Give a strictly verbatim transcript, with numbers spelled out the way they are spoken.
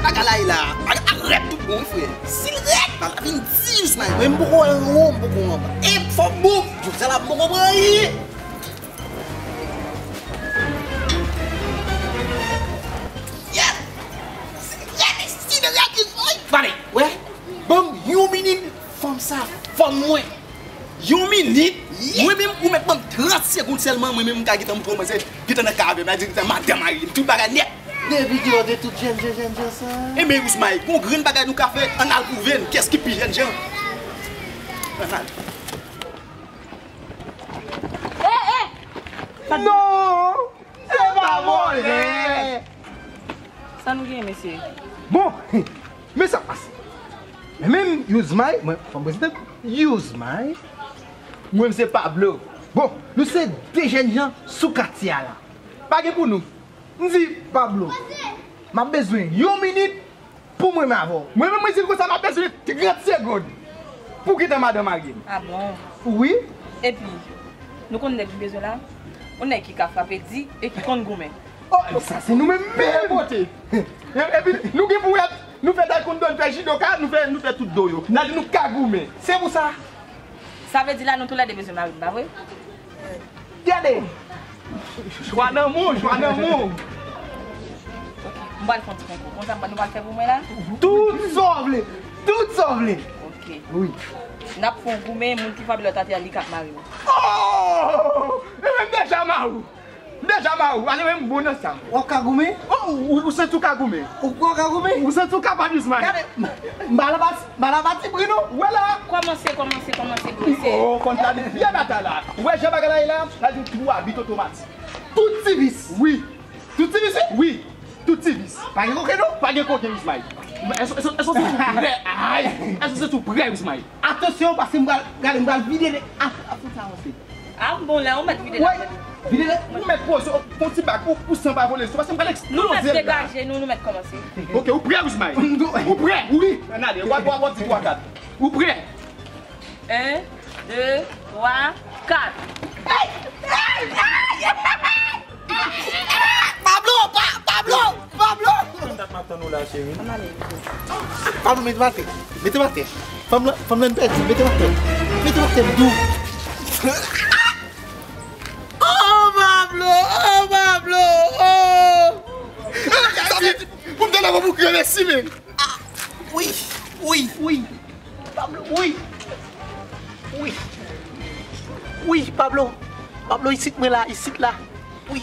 Bagay la e la, bagay la rèd tout bon, wi, frè. Si l rèd, bagay la vin di Yousmaï. Men m poko wè anwo, m poko wè anba. E fò m bon, jodi a la m poko pran anyen. Yes! Si l rèd, si l rèd, Yousmaï. Gade, wè, ban m yon minit, fanm sa, fanm mwen. Yon minit? Mwen menm, ou mèt ban m trant segonn sèlman, mwen menm m ka gentan m kòmanse gentan nan ka avè m, la di sa madan mari m, tout bagay nèt. Depi kilè w te tout jènjan, jènjan sa? Enben, Yousmaï, gon grenn bagay nou ka fè, ann al pwouve n kiyès ki pi jènjan. Ann al. Eh, eh! Non! Se pa vòlè! Sa nou genyen, mesye? Bon, men sa k pase. Men menm Yousmaï, mwen, fò m prezante m. Yousmaï. Mwen, se Pablo. Bon, nou se de jènjan sou katye a la. Pa gen pou nou. M di, Pablo, m ap bezwen yon minit pou mwen menm avè w. Mwen menm, mwen di l konsa, m ap bezwen trant segonn pou gentan madan mari m. Ah bon? Wi. Epi, nou konn nèg nou bezwen la? Yon nèg ki ka frape di e ki konn goumen. Oh, sa se nou menm menm! Bèl kote! E- Epi, nou gen pou wè, nou fè taekwondo, nou fè jidoka, nou fè, nou fè tout do yo. N a di nou ka goumen. Se pou sa. Sa vle di la, nou toulède bezwen mari m, pa vre? Gade! Jwa nan mou, jwa nan mou! Ok, m pral fè yon ti konkou. Konsa, nou pral fè pou mwen la? Tout sa w vle! Tout sa w vle! Ok. Wi. N ap fè yon goumen, moun ki frape lòt atè a, li k ap mari m. Oh! E menm deja mari w! Deja mari w, ale men m bon nan sa. W ap ka goumen? Oh, ou, ou, ou santi w ka goumen? Ou kwè w ka goumen? Ou santi w kapab, Yousmaï? Gade, m, m pa nan pati, m pa nan pati pri non. Wè la. Kòmanse, kòmanse, kòmanse, kòmanse. Oh, konn planifiye batay la. Ou wè jan bagay la ye la, la di w twa bit otomatik. Tout ti vis. Wi. Tout ti vis, wi? Wi. Tout ti vis. Pa gen koken non? Pa gen koken, Yousmaï. Èske, èske, èske w santi w prè? Ay! Èske w santi w prè, Yousmaï? Atansyon, paske m pral, gade, m pral vide de, ap, ap fè sa avanse. Ah, bon, lè ou mèt vide la. Wè, vide la. Ou mèt poze, ou, yon ti bak, ou, ou san pa vole sou, paske m pral eksploze l la. Nou mèt degaje nou, nou mèt kòmanse. Ok, ou prè, Yousmaï? Ou prè? Wi. Ann ale, w ap, w ap, w ap di twa, kat. Ou prè? En, de, twa, kat. Pablo, pa, Pablo, Pablo! Konn dat m ap tann ou la, cheri. Ann ale. Pablo, mete m atè. Mete m atè. Fanm lan, fanm lan pèdi. Mete m atè. Mete m atè, m di w. Oh, Pablo! Oh, Pablo! Oh! Sa vle di, pou m te la, pou kreve simen. Ah, wi, wi, wi. Pablo, wi. Wi. Wi, Pablo. Pablo, isit mwen la, isit la. Wi.